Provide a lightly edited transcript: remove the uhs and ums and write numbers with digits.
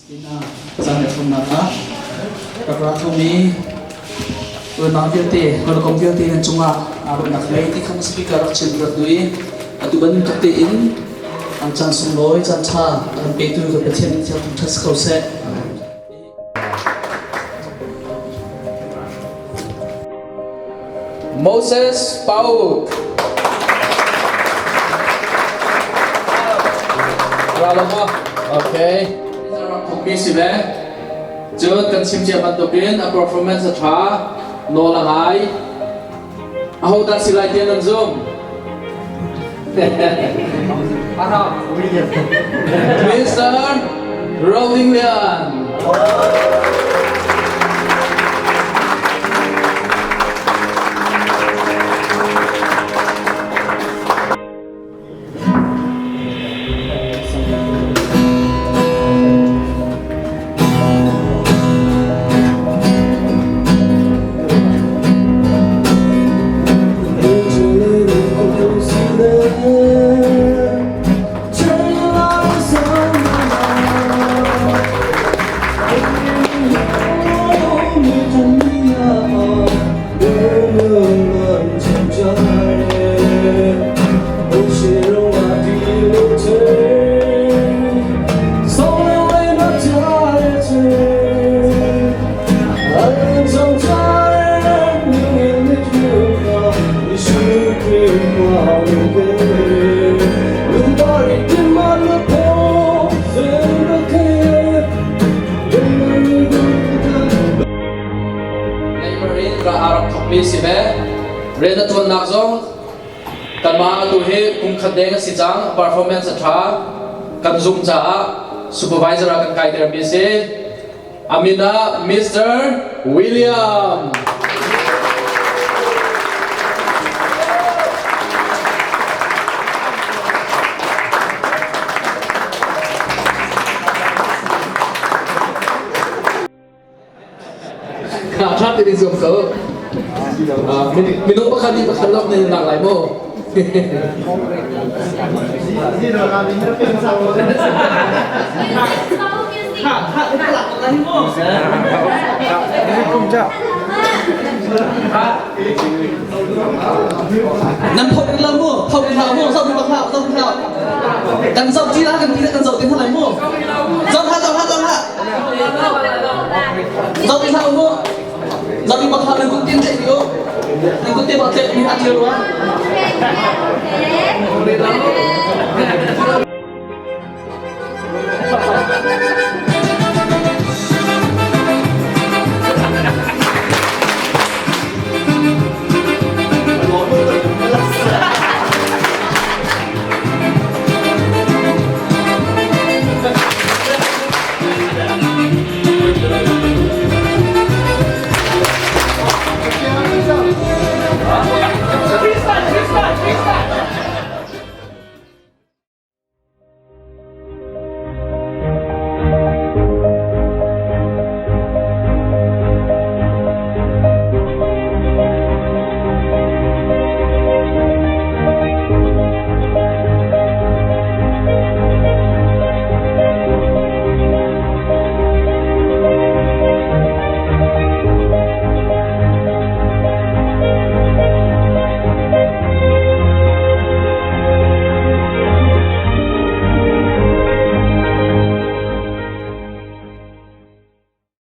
Caan le thumnak ah rak ra khomi unau vialte, hawikom vialte nan cungah aa ruahnak lei ti khan speaker rak chim rak duh i atu bantuk tein ang caan sunglawi caan ṭha a kan petu kan Pathian in thiang thangṭhat si ko seh. Moses Pauk. Ra Okay. Thokmi si ve. Cun kan chim cia bantukin a performance a ṭha, nawl a ngai. Aho dah si lai tiah nan zum? Mr. Rolling Lian. Mi si ve rian a tuannak zong kanmah atu hi kum khat deng a si cang performance a ṭha kan zumh caah supervisor ah kan kaiter mi si a min ah Mr. William. Ṭha tein i zuam ko. Minung pakhat nih pakhat lawng nan lak lai maw? Nan phok lo mu, phok hlah mu, zoh bak hlah, zoh hlah. Kan zoh ti la, kan ti kan zoh ti hlah lai mu. Zoh hlah, zoh hlah, zoh hlah. Zoh ti hlah mu. Zoh ti bak hlah, nan kut tin tlaih ti u. Nan kut te bak tlaih mi a thil rua.